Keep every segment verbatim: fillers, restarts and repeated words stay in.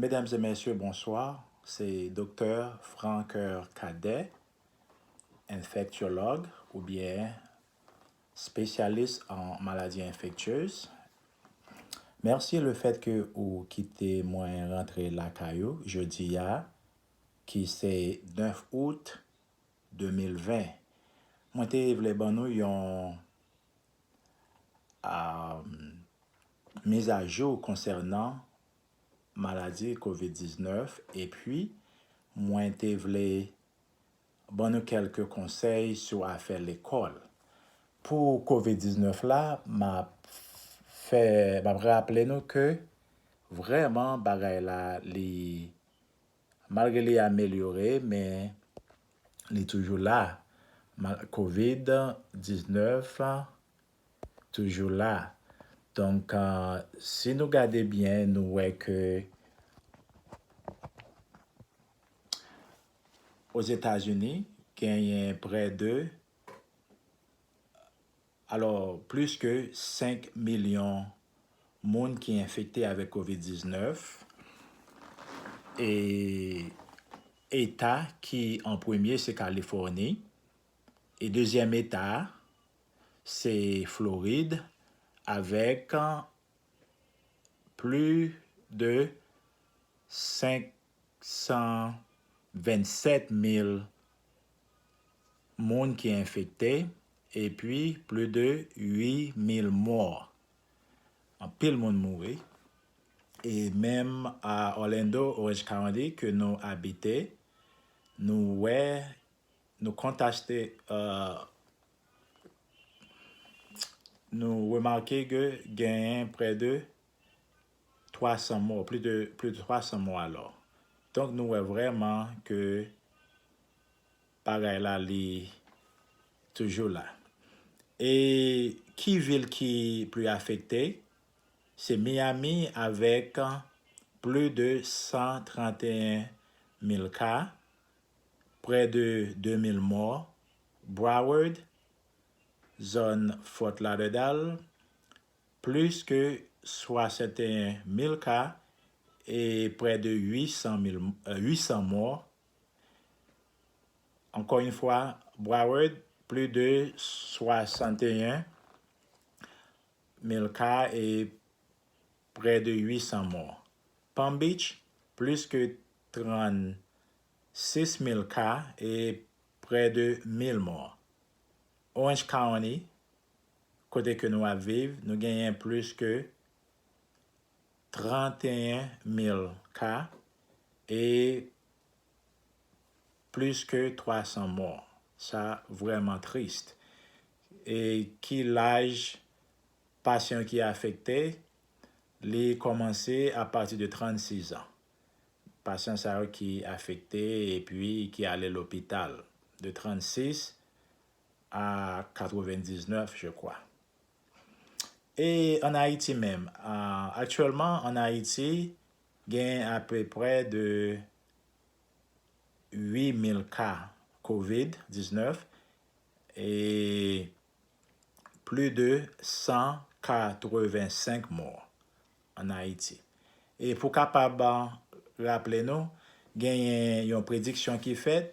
Mesdames et messieurs, bonsoir. C'est Docteur Francoeur Cadet, infectiologue ou bien spécialiste en maladies infectieuses. Mèsi le fait que ou kite mwen rantre lakay ou jodi a, ki se nèf out de mil ven. Mwen te vle ban nou yon, a, mizajou konsènan maladi kovid diznèf, epi mwen te vle ban nou kèlke konsèy sou afè lekòl. Pou kovid diznèf la, m ap fè, m ap raple nou ke vrèman bagay la, li, malgre li amelyore, men li toujou la. Mal-, kovid diznèf toujou la. Donk, a, si nou gade byen, nou wè ke Ozetazini genyen prè de, alò, plis ke senk milyon moun ki enfekte avèk kovid diznèf. E eta ki an premye se Kalifòni. E dezyèm eta se Florid, avèk plis de senk san vennsèt mil moun ki enfekte, epi plis de uit mil mò. Anpil moun mouri. E menm a Orlando, Orange County, ke nou abite, nou wè, nou kontate, euh, nou remake ke genyen prè de twa san mò, plis de, plis de twa san mò alò. Donk, nou wè vrèman ke bagay la, li toujou la. E ki vil ki pli afekte? Se Miami avèk plis de san tranteyen mil ka, prè de de mil mò. Broward, zòn Fort Lauderdale, plis ke swasanteyen mil ka e prè de uit san mil, euh, uit san mò. Encore une fois, Broward, plis de swasanteyen mil ka e prè de uit san mò. Palm Beach, plis ke trannsis mil ka e prè de mil mò. Orange County, kote ke nou ap viv, nou genyen plis ke tranteyen mil ka e plis ke twa san mò. Sa vrèman tris. E ki laj pasyan ki afekte? Li kòmanse apati de trannsis an. Pasyan sa yo ki afekte epi ki ale lopital, de trannsis a katrevendiznèf, je crois. E ann Ayiti menm, a, aktyèlman, ann Ayiti, gen apeprè de uit mil ka kovid diznèf e plis de san katrevensenk mò ann Ayiti. E pou kapab, a, raple nou, genyen yon prediksyon ki fèt,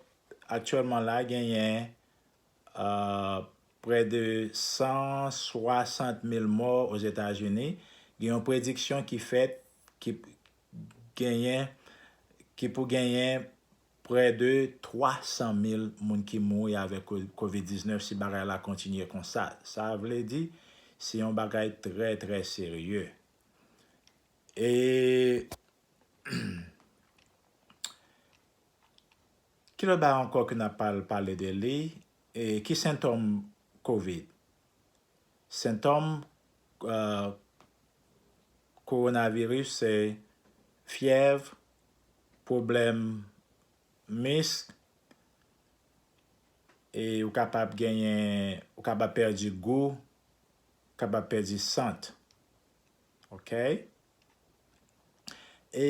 aktyèlman la, genyen, a, prè de san swasant mil mò Ozetazini. Gen yon prediksyon ki fèt, ki genyen, ki pou genyen prè de twa san mil moun ki mouri avèk ko-, kovid diznèf si bagay la kontinye konsa. Sa vle di, se yon bagay trè, trè serye. E ki lòt bagay ankò ke n ap pral pale de li? E ki sentòm kovid? Sentòm, euh, kowonaviris se fyèv, pwoblèm misk, e ou kapab genyen, ou kapab pèdi gou, kapab pèdi sant. Oke? E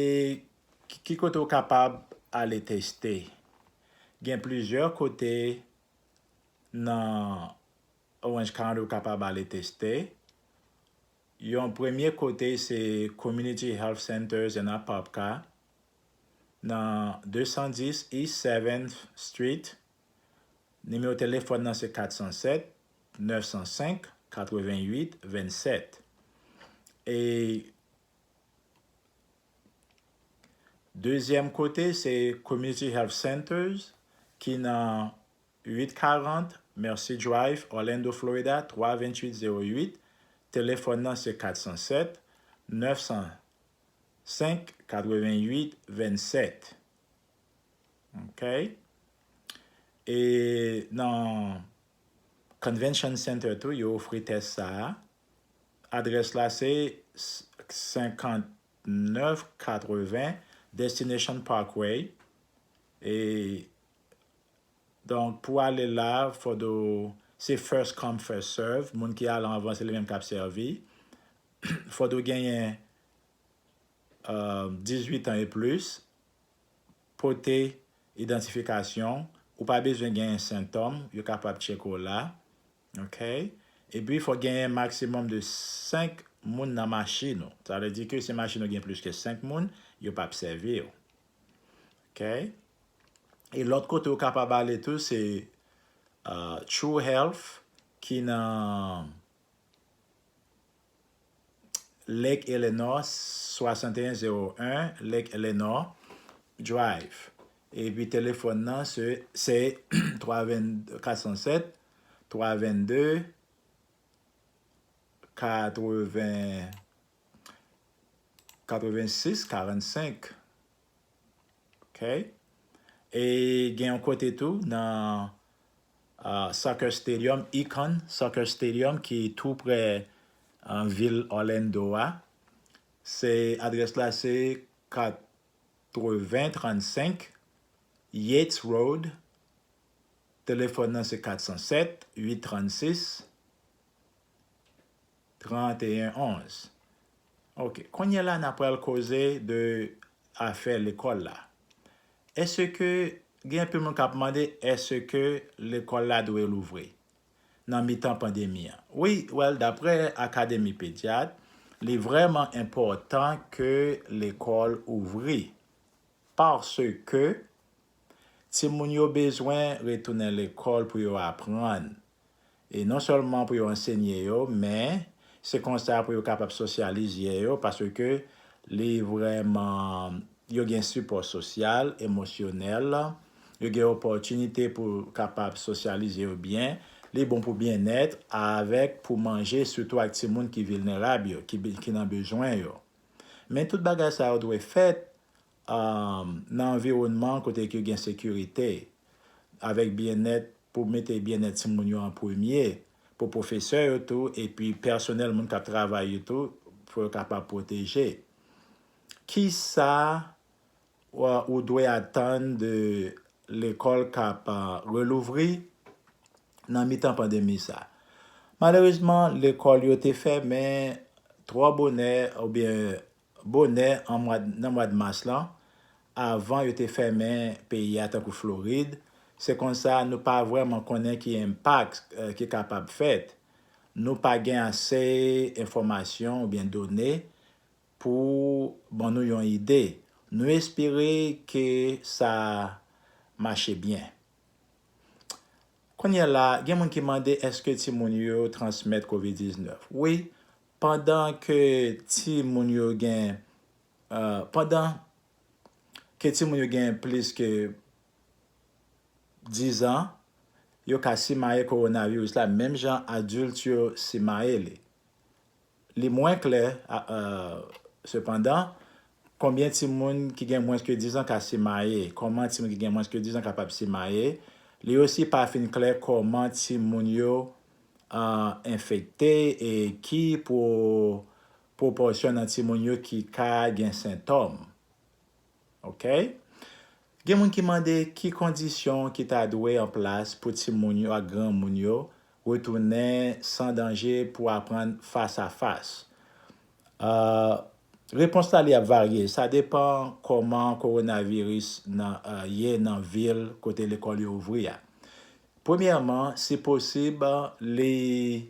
ki, ki kote ou kapab ale teste? Gen plizyè kote nan Orange County ou kapab ale teste. Yon premye kote se Community Health Centers and Apopka. nan de san dis East Seventh Street. Nimewo telefòn nan se kat san sèt, nèf san senk, katrevenn uit, vennsèt. E dezyèm kote, se Community Health Centers, ki nan uit karant Mercy Drive, Orlando, Florida, twa venntuit zewo uit. Telefòn nan se kat san sèt, nèf san senk, katrevenn uit, vennsèt. Ok? E nan Convention Center tou, yo ofri tès sa a. Adrès la se senkant nèf katreven Destination Parkway. E donk, pou ale la, fòk w, se first come, first serve. Moun ki ale anvan, se li menm k ap sèvi. Fòk w genyen, euh, dizuit an e plis. Pote idantifikasyon. Ou pa bezwen genyen sentòm. Yo kapab tcheke w la. Ok? Epi, fòk genyen maksimòm de senk moun nan machin ou. Sa vle di ke si machin ou gen plis ke senk moun, yo p ap sèvi w. Ok? E lòt kote ou kapab ale tou, se, euh, True Health, ki nan Lake Eleanor, swasanteyen zewo en Lake Eleanor Drive. Epi telefòn nan se, se twa venn, kat san sèt, twa vennde, katreven, katrevensis karannsenk. Ok? E gen yon kote tou nan, ah, Soccer Stadium, Econ Soccer Stadium, ki tou prè, ah, vil Orlando a. Se, adrès la se katreven trannsenk Yates Road. Telefòn nan se kat san sèt, uit trannsis, tranteyen onz. Ok, kounye a la n ap pral koze de afè lekòl la. Èske, gen anpil moun k ap mande, èske lekòl la dwe louvri nan mitan pandemi an? Wi, well, daprè Akademi Pedyat, li vrèman enpòtan ke lekòl ouvri. Paske timoun yo bezwen retounen lekòl pou yo aprann. E non sèlman pou yo ansenye yo, men se konsa pou yo kapab sosyalize yo, paske li vrèman, yo gen sipò sosyal, emosyonèl, yo gen opòtinite pou kapab sosyalize yo byen, li bon pou byennèt, avèk pou manje, sitou ak timoun ki vilnerab yo, ki, ki nan bezwen yo. Men tout bagay sa yo dwe fèt, um, nan anviwònman kote ke gen sekirite, avèk byennèt, pou mete byennèt timoun yo an premye, pou pwofesè yo tou, epi pèsonèl, moun k ap travay yo tou, pou yo kapab pwoteje. Kisa, uh, ou dwe atann de lekòl k ap, uh, relouvri nan mitan pandemi sa? Malerezman, lekòl yo te fèmen twò bonè oubyen bonè an mwa, nan mwa mas lan, avan yo te fèmen peyi a, tankou Florid. Se konsa, nou pa vrèman konnen ki enpak, eh, ki kapab fèt. Nou pa gen ase enfòmasyon oubyen done pou ban nou yon ide. Nou espere ke sa mache byen. Kounye a la, gen moun ki mande èske timoun yo transmèt kovid diznèf. Wi, pandan ke timoun yo gen, euh, pandan ke timoun yo gen plis ke diz an, yo ka simaye kowonaviris la, menm jan adilt yo simaye li. Li mwen klè, a, euh, sepandan, konbyen timoun ki gen mwens ke diz an ka simaye, kòman timoun ki gen mwens ke diz an kapab simaye, li osi pa fin klè kòman timoun yo, euh, enfekte e ki pwo-, pwopòsyon nan timoun yo ki ka gen sentòm. Ok? Gen moun ki mande ki kondisyon ki ta dwe an plas pou timoun yo ak granmoun yo retounen san danje pou aprann fas a fas. Euh, repons la, li ap varye. Sa depan kòman kowonaviris nan, euh, ye nan vil kote lekòl yo ouvri a. Premyèman, si posib, li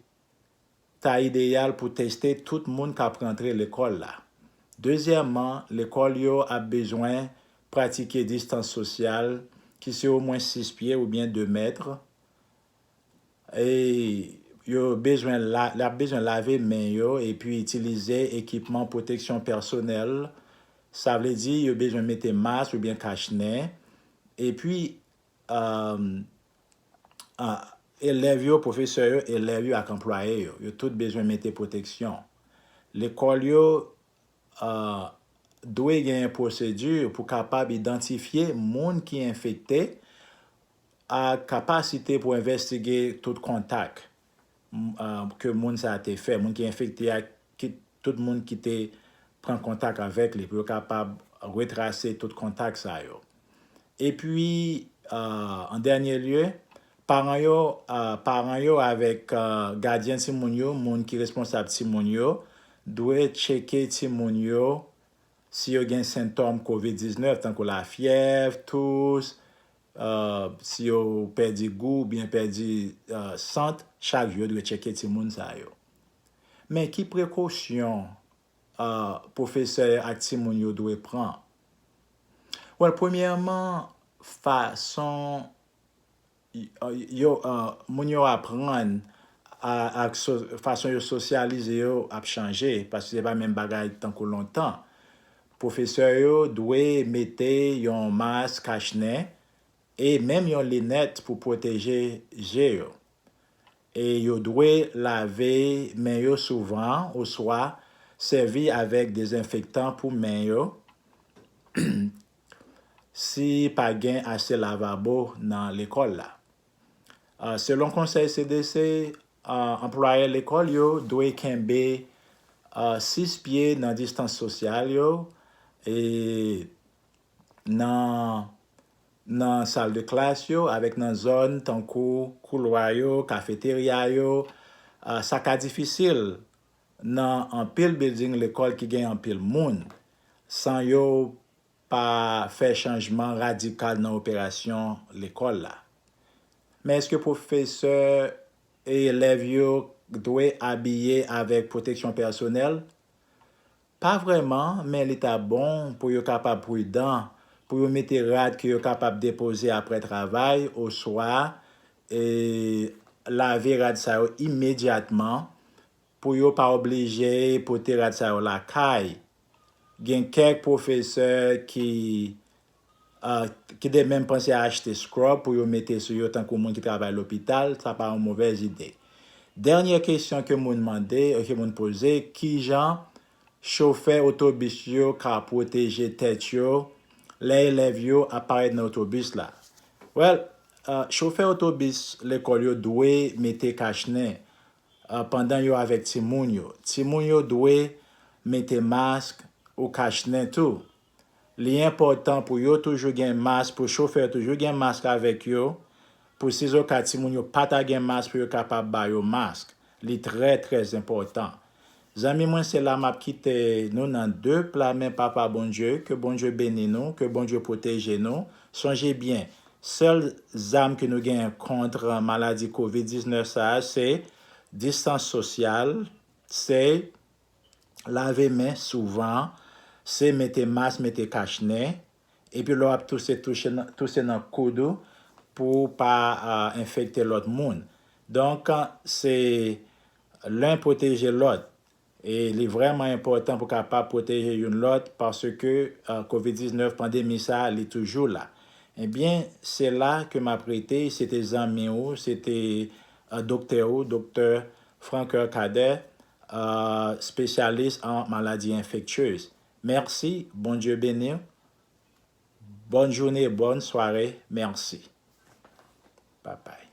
ta ideyal pou teste tout moun k ap rantre lekòl la. Dezyèmman, lekòl yo ap bezwen pratike distans sosyal ki se omwen sis pye oubyen de mèt. E yo bezwen la, y ap bezwen lave men yo epi itilize ekipman pwoteksyon pèsonèl. Sa vle di yo bezwen mete mas oubyen kach nen. Epi, um, uh, elèv yo, pwofesè yo, elèv yo ak anplwaye yo, yo tout bezwen mete pwoteksyon. Lekòl yo uh, dwe genyen pwosedi pou kapab idantifye moun ki enfekte ak kapasite pou envestige tout kontak uh, ke moun sa te fè, moun ki enfekte ak ki, tout moun ki te pran kontak avèk li, pou yo kapab retrase tout kontak sa yo. Epi, uh, an dènye lye, paran yo, uh, paran yo avèk uh, gadyen timoun yo, moun ki responsab timoun yo, dwe tcheke timoun yo si yo gen sentòm kovid diznèf, tankou lafyèv, tous, uh, si yo pèdi gou oubyen pèdi uh, sant, chak jou yo dwe tcheke timoun sa yo. Men ki prekosyon uh, pwofesè ak timoun yo dwe pran? Well, premyèman, fason yo, uh, moun yo aprann ak so, fason yo sosyalize yo ap chanje, paske se pa menm bagay tankou lontan. Pwofesè yo dwe mete yon mas kach nen e menm yon linèt pou pwoteje je yo. E yo dwe lave men yo souvan oswa sèvi avèk dezenfektan pou men yo si pa gen ase lavabo nan lekòl la. Uh, selon konsèy C D C, uh, anplwaye lekòl yo dwe kenbe uh, sis pye nan distans sosyal yo e nan nan sal de klas yo, avèk nan zòn tankou koulwa yo, kafeterya yo, uh, sa ka difisil nan anpil bilding lekòl ki gen anpil moun, san yo pa fè chanjman radikal nan operasyon lekòl la. Men èske pwofesè e elèv yo dwe abiye avèk pwoteksyon pèsonèl? Pa vrèman, men li ta bon pou yo kapab pridan, pou yo mete rad ke yo kapab depoze apre travay, oswa e, lave rad sa yo imedyatman, pou yo pa oblije pote rad sa yo lakay. Gen kèk pwofesè ki, uh, ki te menm panse a achte scrub pou yo mete sou yo tankou moun ki travay lopital, sa pa yon movèz ide. Dènye kesyon ke moun mande, ke moun poze, kijan chofè otobis yo ka pwoteje tèt yo lè elèv yo ap parèt nan otobis la? Well, uh, chofè otobis lekòl yo dwe mete kach nen uh, pandan yo avèk timoun yo. Timoun yo dwe mete mask ou kach nen tou. Li enpòtan pou yo toujou gen mask, pou chofè yo toujou gen mask avèk yo, pou sizoka timoun yo pa ta gen mask pou yo kapab ba yo mask. Li trè, trè enpòtan. Zanmi mwen, se la m ap kite nou nan de pla men Papa Bondye. Ke Bondye beni nou, ke Bondye pwoteje nou. Sonje byen, sèl zam ke nou genyen kont maladi kovid diznèf sa a, se distans sosyal, se lave men souvan, se mete mas, mete kach nen, epi lè w ap touse, touse nan, touse nan koud ou pou w pa uh, enfekte lòt moun. Donk, se len pwoteje lòt. E li vrèman enpòtan pou kapab pwoteje youn lòt paske uh, kovid diznèf, pandemi sa a, li toujou la. Ebyen, se la ke m ap rete, se te zanmi ou, se te uh, doktè ou, doktè Francoeur Cadet, uh, spesyalis an maladi enfektyez. Mèsi, Bondye beni w. Bòn jounen, bòn sware, mèsi. Babay.